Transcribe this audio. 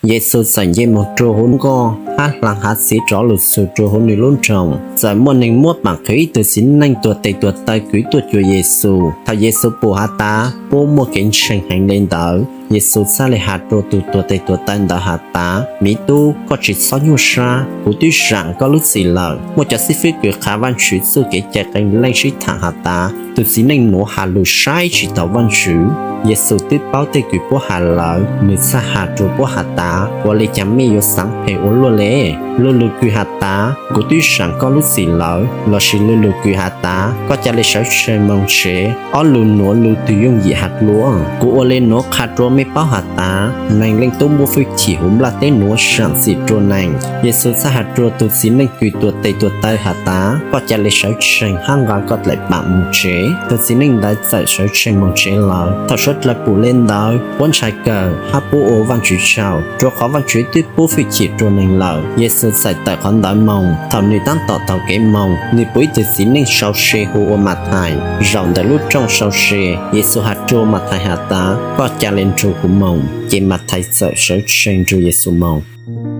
Yexus txawm nce moog rua huv nkoj hab hlaa hav txhiv rov lug txug rua huv nwg lub nroog. Txawm muaj neeg muab paam qhwv ib tug txiv neej tuag tes tuag taw kwv tuaj cuag Yexus. Thaum Yexus pum has tas puab muaj kev ntseeg heev le ntawd, Yexus txhaj le has rua tug tuag tes tuag taw ntawd has tas, Miv tub, koj tsi txhob nyuaj sab, kuv twb zaam koj lub txim lawm. Muaj cov xib fwb kws qha Vaajtswv txuj kev cai qee leej sib thaam has tas, tug txiv neej nuav has lug saib tsi taus Vaajtswv. Yexus twb paub tej kws puab has lawm, nwg txhaj has rua puab has tas, Ua le caag mej yuav xaav phem ua luaj le? Lu lug kws has tas, Kuv twb zaam koj lub txim lawm, lossis lu lug kws has tas, Koj ca le sawv tsees moog tsev? Ob lug nuav lu twg yooj yim has dlua? Kuv ua le nuav qha rua mej paub has tas, Neeg Leej Tub muaj fwj chim huv nplaj teb nuav zaam txim rua neeg. Yexus txhaj has rua tug txiv neej kws tuag tes tuag taw has tas, Koj ca le sawv tsees hab nqaa koj dlaim paam moog tsev. Tug txiv neej ntawd txawm sawv tsees moog tsev lawm. Thaum suav dlawg pum le ntawd, puab ntshai kawg hab puab ua Vaajtswv tsaug, rua qhov Vaajtswv twb pub fwj chim rua neeg lawm. Yexus txawm tawm qhov ntawd moog. Thaum nwg taab tom taug kev moog, nwg pum ib tug txiv neej sau se hu ua Mathais. Zaum ntawm lub rooj sau se, Yexus has rua Mathais has tas, Koj ca le nrug kuv moog. Ces Mathais txawm sawv tsees nrug Yexus moog.